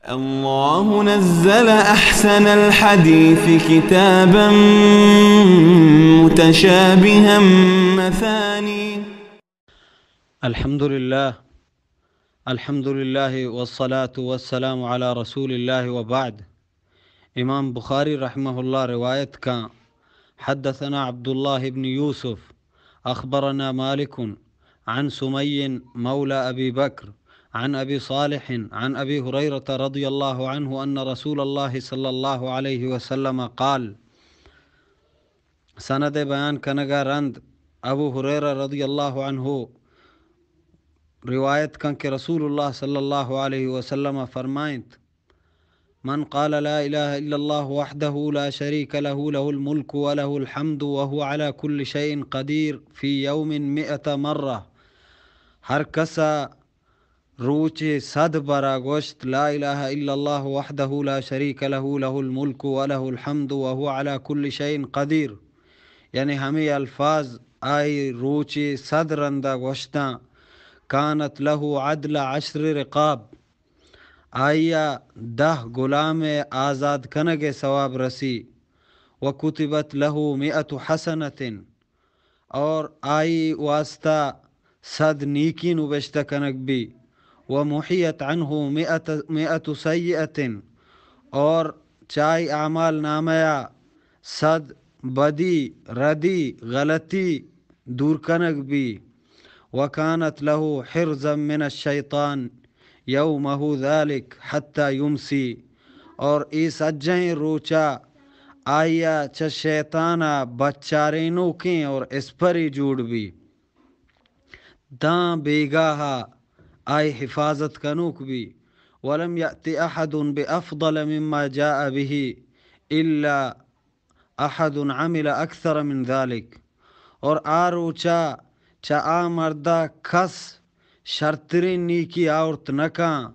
الله نزل أحسن الحديث كتابا متشابها مثاني. الحمد لله. الحمد لله والصلاة والسلام على رسول الله وبعد. امام بخاری رحمہ اللہ روایت کاں، حدثنا عبد الله بن يوسف، أخبرنا مالك عن سمي مولى أبي بكر عن أبي صالح عن أبي هريرة رضي الله عنه أن رسول الله صلى الله عليه وسلم قال. سند بیان کنگا رند ابو ہریرہ رضی اللہ عنہ روایت کن کہ رسول اللہ صلی اللہ علیہ وسلم فرمائنت، من قال لا إله إلا الله وحده لا شريك له، له الملك وله الحمد وهو على كل شيء قدير في يوم مئة مرة. ہر کسا روچے صد برا گوشت، لا إله إلا الله وحده لا شريك له، له الملك وله الحمد وهو على كل شيء قدير، یعنی ہمے الفاظ آئی روچے صد رندا گوشتاں، كانت له عدل عشر رقاب، آئیا دہ غلام ء آزاد کنگ ء ثواب رسی، وكتبت له مئة حسنة، اور آئی واسطہ صد نیکی نبشتہ کنگ بی، ومحيت عنه مئة، مئة سيئة، اور چائی اعمال نامہ ء صد بدی، ردی، غلطی دور کنگ بی، وكانت له حرزا من الشيطان يومه ذلك حتى يمسي، اور اے سجہیں روچا آئیا چہ شیطانا بچارینوکیں اور اسپرے جوڑ بی، داں بیگاہا آئی حفاظت کنوک بی. ولم يأت أحد بأفضل مما جاء به إلا أحد عمل أكثر من ذلك، اور آ روچا چہ آ مردا کس شرتریں نیکی آورت نہ کاں،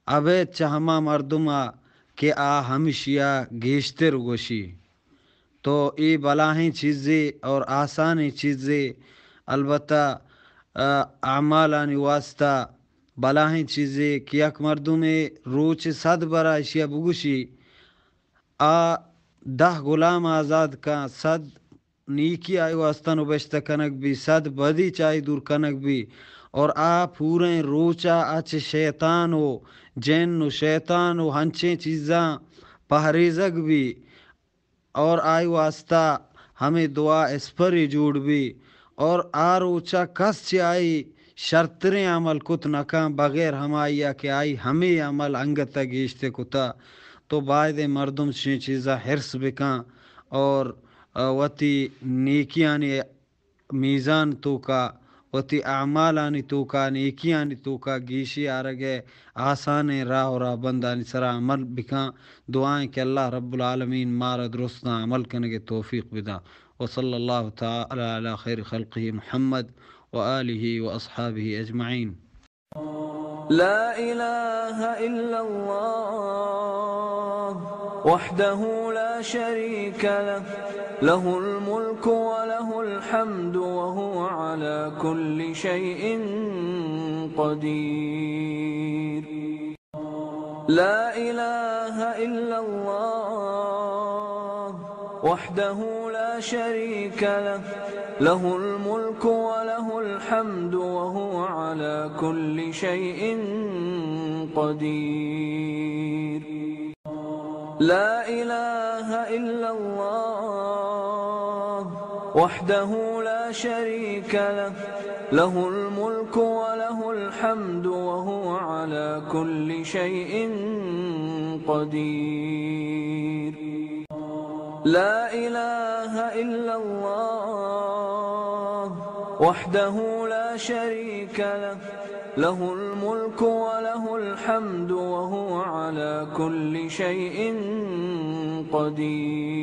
ابید چہ ہما مردما کہ آ ہمشیا گیشتر گوشی. تو اے بلاہیں چیزے اور آسانیں چیزے، البتہ، آ، اعمالانی واسطہ بلاہیں چیزے کہ یک مردمے روچ صد برا اشیا بگوشی، آ دہ غلام آزاد کاں، صد نیکی آئی واسطہ نبشتہ کنگ بی، صد بدی چائی دور کنگ بی، اور آ پوریں روچا اچ شیطان و جن و شیطان و ہنچیں چیزاں پہریزگ بی، اور آئی واسطہ ہمے دعا اسپرے جوڑ بی، اور آ روچا کس چہ آئی شرتریں عمل کت نہ کن بغیر ہمائیا کہ آئی ہمے عمل انگت ء گیشتر کتا. تو بایدیں مردم چشیں چیزا حرص بکن اور، آ، وتی نیکیانی میزان توکا، وتی اعمالانی توکا، نیکیانی توکا گیشی آرگ ء آسانیں راہ و راہبندانی سرا عمل بکن. دعائیں کہ اللہ رب العالمین مارا درستاں عمل کنگ ء توفیق بدا. وصلی اللہ تعالی علی خیر خلقہ محمد و آلہ و اصحابہ اجمعین. لا إله إلا الله وحده لا شريك له، له الملك وله الحمد وهو على كل شيء قدير. لا إله إلا الله وحده لا شريك له، له الملك وله الحمد وهو على كل شيء قدير. لا إله إلا الله وحده لا شريك له، له الملك وله الحمد وهو على كل شيء قدير. لا إله إلا الله وحده لا شريك له، له الملك وله الحمد وهو على كل شيء قدير.